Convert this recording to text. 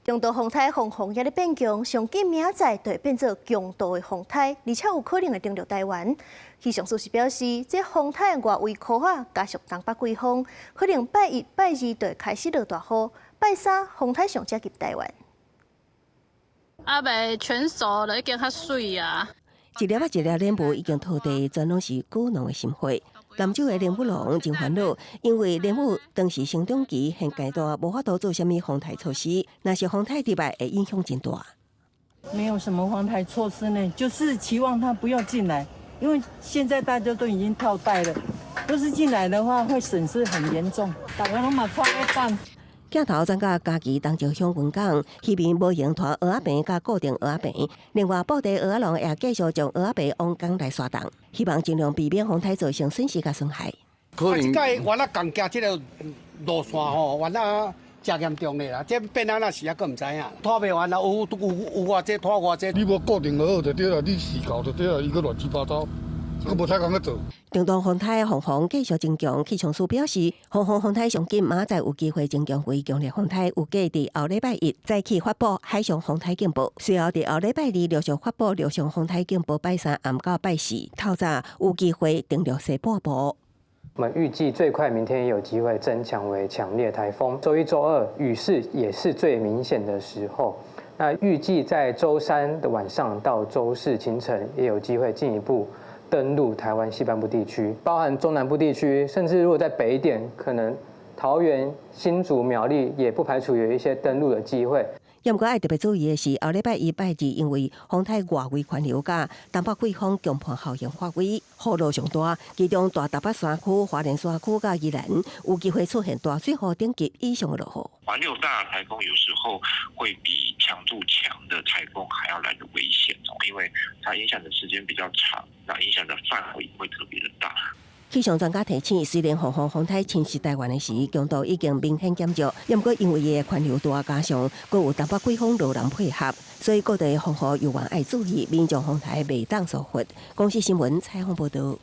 中度風颱鳳凰也咧變強，上緊明仔載就會變做強度的風颱，而且有可能會登陸台灣。氣象署是表示，這風颱外圍箍仔加上東北季風，可能拜一、拜二就會開始落大雨，拜三風颱上才入台灣。啊，袂全熟就已經較媠啊！一粒仔一粒蓮霧已經落地，全攏是果農的心血。南州的蓮霧農真煩惱，因為蓮霧當時生長期現階段無法度做啥物防颱措施，若是風颱入來會影響真大。沒有什麼防颱措施呢，就是期望它不要進來，因為現在大家都已經套袋了，若是進來的話會損失很嚴重。大家攏嘛拖咧等。鏡頭轉到嘉義東石鄉雲港，漁民無閒拖蚵仔棚佮固定蚵仔棚，另外布袋蚵仔農也繼續將蚵仔棚往港內徙動，希望盡量避免風颱造成損失佮損害。可能這擺原來共行這個路線吼，原來誠嚴重的啦，這變按怎時猶閣毋知影，拖袂完啦，有有有偌濟拖偌濟。你無固定好就對啦，你試搞就對啦，伊閣亂七八糟。閣無太工去做。中度風颱鳳凰繼續增強，氣象署表示，鳳凰風颱上緊明仔載有機會增強為強烈風颱，預計佇後禮拜一再起發布海上風颱警報，隨後佇後禮拜二陸續發布陸上風颱警報，拜三暗到拜四透早有機會登陸西半部。我們預計最快明天也有機會增強為強烈颱風。週一、週二雨勢也是最明顯的時候。那預計在週三的晚上到週四清晨，也有機會進一步登陸台灣西半部地區，包含中南部地區，甚至如果再北一點，可能桃園、新竹、苗栗也不排除有一些登陸的機會。不過愛特別注意的是，後禮拜一、拜二，因為風颱外圍環流佮東北季風強迫效應發揮，雨落上大，其中大台北山區、花蓮山區佮宜蘭有機會出現大水壺等級以上的落雨。環流大颱風有時候會比強度強的颱風還要來得危險哦，因為它影響的時間比較長，那影響的範圍會特別的大。氣象專家提醒，雖然鳳凰風颱侵襲台灣的時，強度已經明顯減弱，毋過因為伊的環流大，加上閣有東北季風落南配合，所以各地風雨猶原愛注意，民眾風颱袂當疏忽。公視新聞採訪報導。